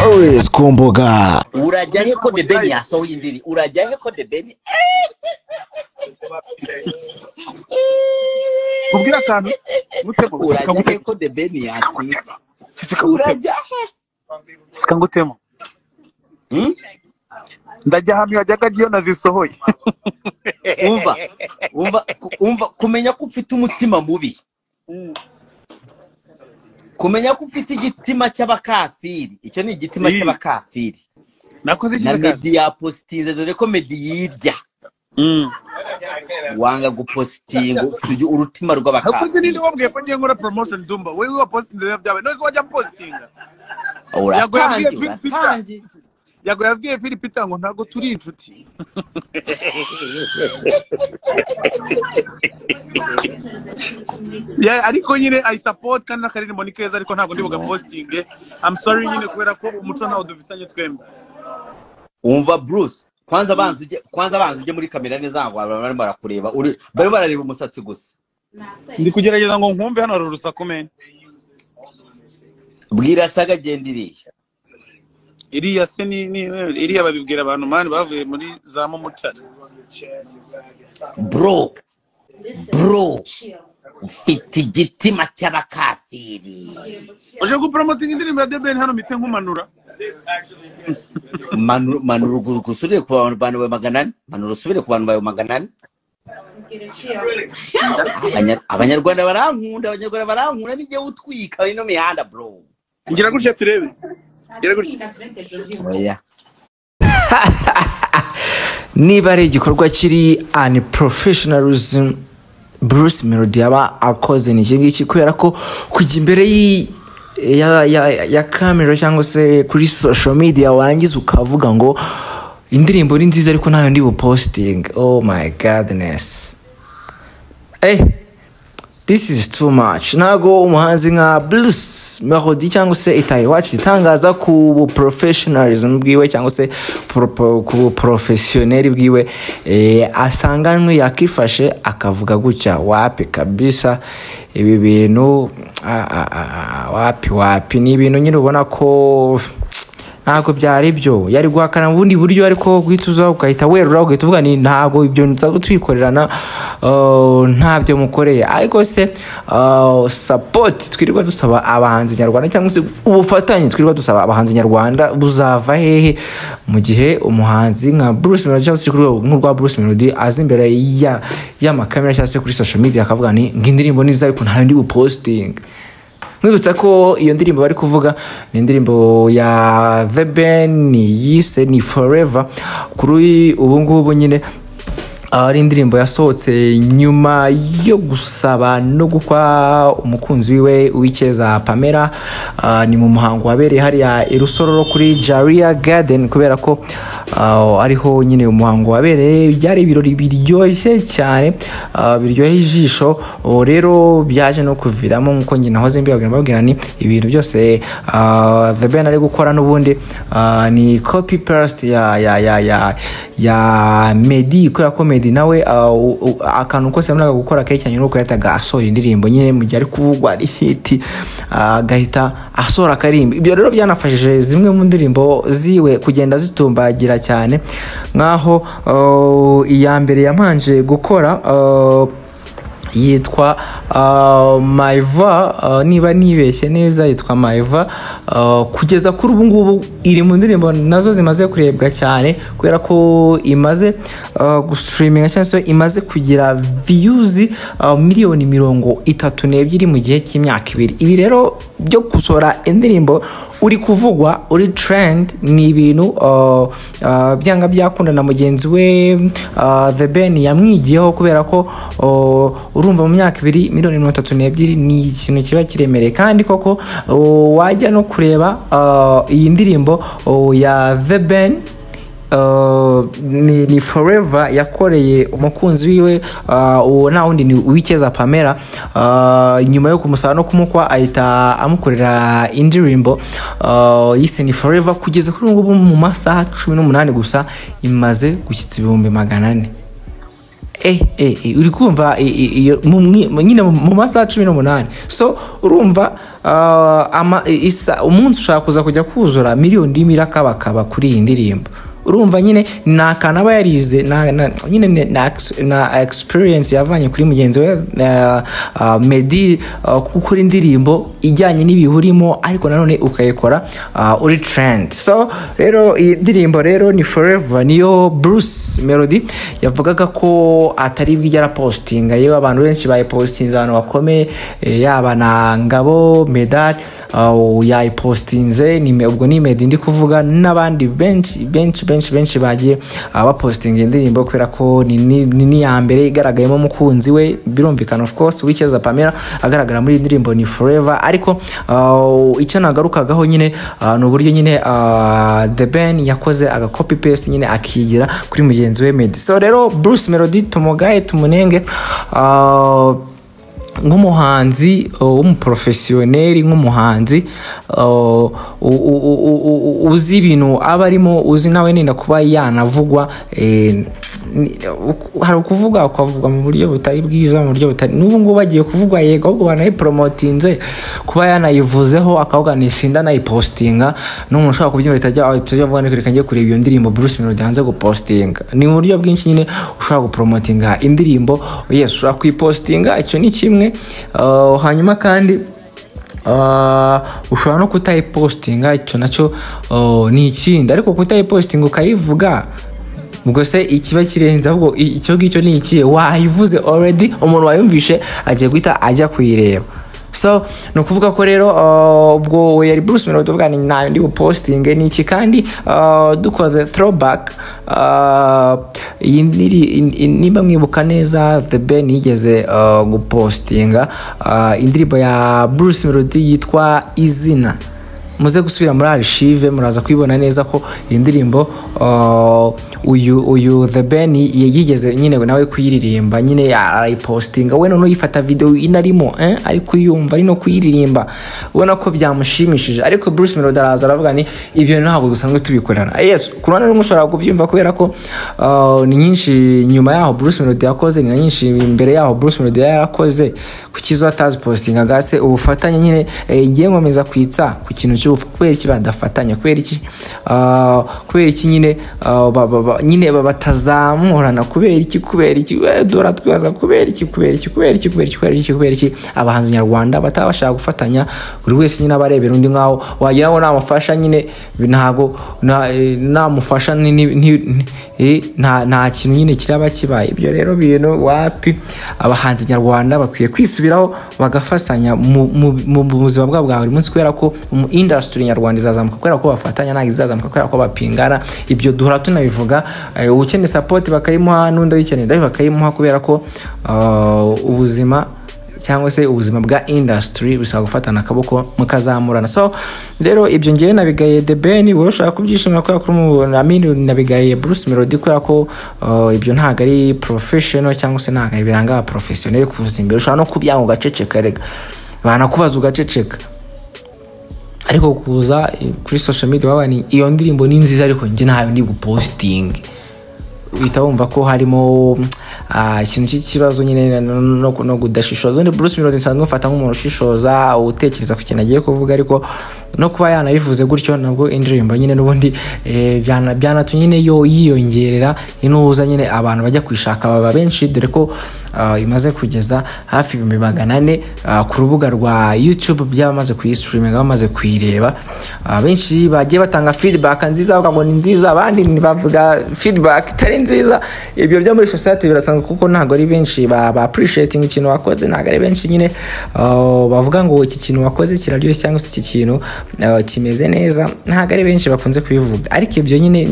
Always Kumbuga. Urajya he ko The Ben yasohoye indiri? Urajya he ko The Ben? Kubwira akantu mutemo. Urajya he ko The Ben yatwitse? Urajya he? Kangutemo. Ndajya ahantu yajyaga agiye nazisohoye. Umva, umva, umva, kumenya ko ufite umutima mubi. Kumenya ko ufite igitima cy'abakafiri. Icyo ni igitima cy'abakafiri. Nakoze iki Na kandi? Meddy yapositinze, dore ko Meddy yirya. Wanga gupositinga ufite urutima Nakoze rw'abakafiri. Ninde wabwiye ko ngiye nkora promotion, Dumba? Wewe wapositinze biba byabaye. None se wajya positinga? Yago yabwiye Uratangiye, Phil Peter. uratangiye. Yago yabwiye Phil Peter ngo ntabwo turi inshuti. Yeah, ariko nyine I support kandi n'akaririmbo ni keza, ariko ntabwo ndi bugapostinge. I'm sorry nyine, kubera ko umuco ntawo dufitanye twembi. Umva Bruce, kwanza banza ujye muri kamera neza, ngo abantu barimo barakureba, uri barimo barareba umusatsi gusa. Ndi kugerageza ngo nkumve, hano hari urusaku men. Bwira Shaga genda iriya. Iriya se ni iriya babibwira abantu man bavuye muri za mumutare. Bro, bro, ufite igitima cy'abakafiri. Uje gupromotinga indirimbo ya The Ben hano mpite nkumanura. Manura, manura, usubire ku bantu bawe 400, manura usubire ku bantu bawe 400. Abanyarwanda barankunda, Abanyarwanda barankunda, nijye utwika ino mihanda, bro. Ngira gutya turebe. Ngira gutya. Oya. Niba ari igikorwa kiri unprofessionalism Bruce Melody yaba akoze, ni iki ngiki, kubera ko kujya imbere ya kamera cyangwa se kuri social media, warangiza ukavuga ngo indirimbo ni nziza ariko ntayo ndi buposting. Oh my goodness, this is too much. Ntago umuhanzi nka Bruce Melody cyangwa se Itahi Iwacu itangaza ku professionalism bwiwe cyangwa se ku professionnel bwiwe, asanganywe yakifashe akavuga gutya. Wapi kabisa, ibi bintu, wapi wapi, ni ibintu nyine ubona ko ntabwo byari byo. Yari guhakana mu bundi buryo, ariko guhita uza ugahita werura, ugahita uvuga ni ntabwo ibyo nza twikorerana, ntabyo mukoreye. Ariko se support twirirwa dusaba abahanzi nyarwanda cyangwa se ubufatanye twirirwa dusaba abahanzi nyarwanda buzava hehe, mu gihe umuhanzi nka Bruce Melody cyangwa se kuri rwego nk'urwa Bruce Melody aza imbere ya y'amakamera cyangwa se kuri social media akavuga ni ngo indirimbo ni ariko ntayo ndi buposting? Mwibutsa ko iyo ndirimbo bari kuvuga ni indirimbo ya The Ben yise ni Forever. Kuri ubu ngubu nyine ari indirimbo yasohotse nyuma yo gusaba no gukwa umukunzi wiwe Uwicyeza Pamela. Ni mu muhango wabereye hariya i Rusororo kuri Jaria Garden, kubera ko ariho nyine umuhango wabereye. Byari ibirori biryoshye cyane, biryoheye ijisho. Ubu rero byaje no kuviramo, nk'uko nyine nahoze mbibabwira, mbabwira ni ibintu byose The Ben ari gukora n'ubundi ni copy paste ya Meddy, kubera ko Meddy nawe akantu kose yabonaga gukora kerekeranye n'uko yahitaga asohora indirimbo nyine mu gihe ari kuvugwa ari hit, agahita asohora akarimba. Ibyo rero byanafashije zimwe mu ndirimbo ziwe kugenda zitumbagira cyane, nk'aho iya mbere yamanje gukora yitwa Maiva, niba nibeshye neza yitwa Maiva. Kugeza kuri ubu ngubu iri mu ndirimbo nazo zimaze kurebwa cyane, kubera ko imaze gustreaminga cyangwa se imaze kugira views miliyoni 32 mu gihe cy'imyaka 2. Ibi rero byo gusohora indirimbo uri kuvugwa, uri trend, ni ibintu byanga byakunda na mugenzi we The Ben yamwigiyeho, kubera ko urumva mu myaka 2 miliyoni 32 ni ikintu kiba kiremereye. Kandi koko wajya no kureba iyi ndirimbo ya The Ben ni Forever yakoreye umukunzi wiwe, uwo nta wundi ni Uwicyeza Pamela. Nyuma yo kumusaba no kumukwa, ahita amukorera indirimbo yise ni Forever. Kugeza kuri ubu ngubu mu masaha 18 gusa imaze gushyitsa 400,000. Uri kumva nyine mu masaha 18. So urumva umunsi ushaka kuza kujya kuzura miliyoni imwe irakabakaba kuri iyi ndirimbo. Urumva nyine ni akantu aba yarize nyine na experience yavanye kuri mugenzi we Meddy, gukora indirimbo ijyanye n'ibihe urimo ariko nanone ukayikora uri trend. So rero iyi ndirimbo rero ni Forever, niyo Bruce Melody yavugaga ko atari bwijya arapostinga. Yewe abantu benshi bayipostinze, abantu bakomeye, yaba na Ngabo Medal yayipostinze, ubwo ni Meddy ndi kuvuga, n'abandi benshi benshi benshi benshi bagiye bapostinga indirimbo kubera ko ni iya mbere igaragayemo umukunzi we, birumvikana of course Uwicyeza Pamela agaragara muri iyi ndirimbo ni Forever. Ariko icyo nagarukagaho nyine ni uburyo nyine The Ben yakoze aga copy paste nyine akigira kuri mugenzi we Meddy. So rero Bruce Melody tumugaye tumunenge nk'umuhanzi w'umuprofesiyoneri, nk'umuhanzi uzi ibintu aba arimo, uzi nawe nenda kuba yanavugwa. Hari ukuvuga ukavuga mu buryo butari bwiza, mu buryo butari n'ubu ngubu bagiye kuvugwa, yego ahubwo banayipromotinze kuba yanayivuzeho akavuga ni sinda nayipostinga, n'umuntu ushobora kubyumva ahita avuga ngo reka njye kureba iyo ndirimbo Bruce Melody yanze gupostinga. Ni mu buryo bwinshi nyine ushobora gupromotinga indirimbo, yes ushobora kuyipostinga, icyo ni kimwe. Hanyuma kandi ushobora no kutayipostinga, icyo nacyo ni ikindi. Ariko kutayipostinga ukayivuga, ubwo se ikiba kirenze ahubwo icyo ngicyo ni ikihe? Wayivuze already, umuntu wayumvishe agiye guhita ajya kuyireba. So ni ukuvuga ko rero ubwo yari Bruce Melody uvuga ni ntayo ndi bupostinge ni iki. Kandi dukoze throwback, iyi nimba mwibuka neza The Ben yigeze gupostinga indirimbo ya Bruce Melody yitwa Izina. Muze gusubira muri archive muraza kwibona neza ko iyi ndirimbo uyu The Ben yigeze nyine nawe kuyiririmba nyine arayipostinga, we noneho yifata video inarimo ari kuyumva ari no kuyiririmba, ubona ko byamushimishije. Ariko Bruce Melody araza aravuga ni ibyo ntabwo dusanzwe tubikorana. Yes, ku ruhande rumwe ushobora kubyumva kubera ko ni nyinshi nyuma yaho Bruce Melody yakoze, ni na nyinshi imbere yaho Bruce Melody yarakoze, kuki zo atazipostinga gase ubufatanye nyine. Ngiye nkomeza kwitsa ku kintu cy'ubu, kubera iki badafatanya, kubera iki kubera iki nyine nyine batazamurana, kubera iki, kubera iki dora twibaza kubera iki, kubera iki, kubera iki, kubera iki, kubera iki, kubera iki abahanzi nyarwanda bataba bashaka gufatanya, buri wese nyine abarebera undi nkaho wagira ngo namufasha nyine ntago namufasha nta kintu nyine kiraba kibaye. Ibyo rero bintu wapi, abahanzi nyarwanda bakwiye kwisubiraho bagafatanya mu buzima bwabo bwa buri munsi, kubera ko mu industry nyarwanda izazamuka kubera ko bafatanya, ntabwo izazamuka kubera ko bapingana. Ibyo duhora tunabivuga, ukeneye support bakayimuha n'undi uyikeneye bakayimuha, kubera ko ubuzima cyangwa se ubuzima bwa industry bisaba gufatana akaboko mukazamurana. So rero ibyo ngewe nabigaye The Ben, wowe ushaka kubyishimira kubera ko nabigaye Bruce Melody kubera ko ibyo ntabwo ari professional cyangwa se ntabwo biranga aba professionnel kuza imbere. Ushobora no kubyanga ugaceceka, rega banakubaza ugaceceka, ariko kuza kuri social media waba ni iyo ndirimbo ni nziza ariko njye ntayo ndi buposting, uhita wumva ko harimo ikintu cy'ikibazo nyine no kudashishoza. Ubundi Bruce Melody nsanzwe mufata nk'umuntu ushishoza, utekereza ku kintu agiye kuvuga, ariko no kuba yanabivuze gutyo nabwo indirimbo nyine n'ubundi byanatumye nyine yo yiyongerera inuza nyine abantu bajya kuyishaka baba benshi, dore ko imaze kugeza hafi 400,000 ku rubuga rwa YouTube byamaze kuyistreaminga, bamaze kuyireba. Benshi bagiye batanga feedback nziza bavuga ngo ni nziza, abandi bavuga feedback itari nziza. Ibyo byo muri society birasanzwe kuko ntabwo ari benshi ba appreciating ikintu wakoze, ntabwo ari benshi nyine bavuga ngo iki kintu wakoze kiraryoshye cyangwa se iki kintu kimeze neza, ntabwo ari benshi bakunze kubivuga. Ariko ibyo nyine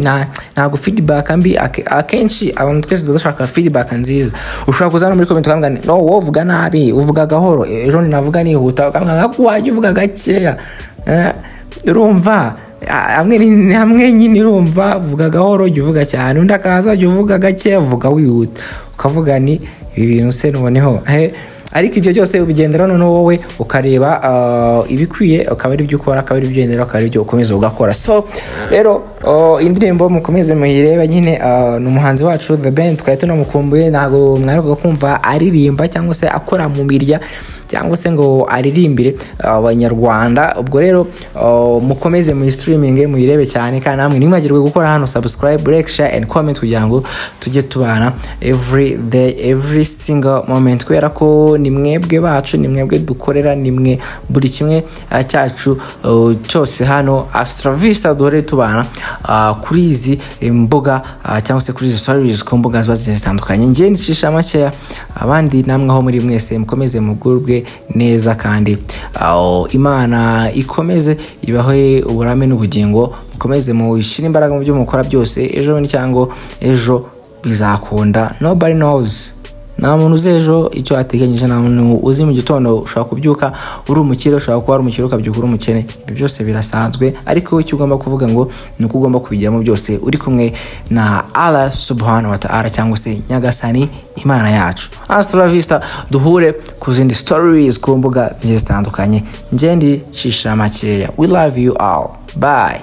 ntabwo feedback mbi, akenshi abantu twese dushaka feedback nziza. Ushobora kuza muri comment ukambwira no wowe uvuga nabi, uvuga gahoro, ejo navuga nihuta, ukambwira ko wajya uvuga gakeya. Urumva hamwe nyine urumva uvuga gahoro jya uvuga cyane, undi akaza jya uvuga gake uvuga wihuta, ukavuga ni ibi bintu se noneho. Ariko ibyo byose ubigendera noneho wowe ukareba ibikwiye, ukaba ari byo ukora, akaba ari byo ugendera, akaba ari byo ukomeza ugakora. So rero Indirimbo mukomeze muyirebe nyine. Ni umuhanzi wacu The Ben, twari tunamukumbuye. Ntabwo mwaherukaga kumva aririmba cyangwa se akora mu mirya cyangwa se ngo aririmbire Abanyarwanda. Ubwo rero mukomeze muyi streaming, muyirebe cyane, kandi namwe ntimwibagirwe gukora hano subscribe, like, share and comment kugira ngo tujye tubana every day, every single moment, kubera ko ni mwebwe bacu, ni mwebwe dukorera, ni mwe buri kimwe cyacu cyose hano Astra Vista. Duhore tubana kuri izi mbuga cyangwa se kuri izi stories ku mbuga ziba zigiye zitandukanye. Njye nicisha makeya, abandi namwe aho muri mwese mukomeze mugubwe neza, kandi Imana ikomeze ibahe uburame n'ubugingo. Mukomeze mushyire imbaraga mu byo mukora byose. Ejo bundi cyangwa ejo bizakunda, nobody knows, nta muntu uzi ejo icyo ateganyije, nta muntu uzi mu gitondo. Ushobora kubyuka uri umukire, ushobora kuba ari umukire ukabyuka uri umukene. Ibyo byose birasanzwe, ariko icyo ugomba kuvuga ngo ni uko ugomba kubijyamo byose uri kumwe na Allah subhanahu wa ta'ala, cyangwa se Nyagasani Imana yacu. Hasta la vista, duhure ku zindi stories ku mbuga zigiye zitandukanye. Njye ndi shisha makeya. We love you all, bye.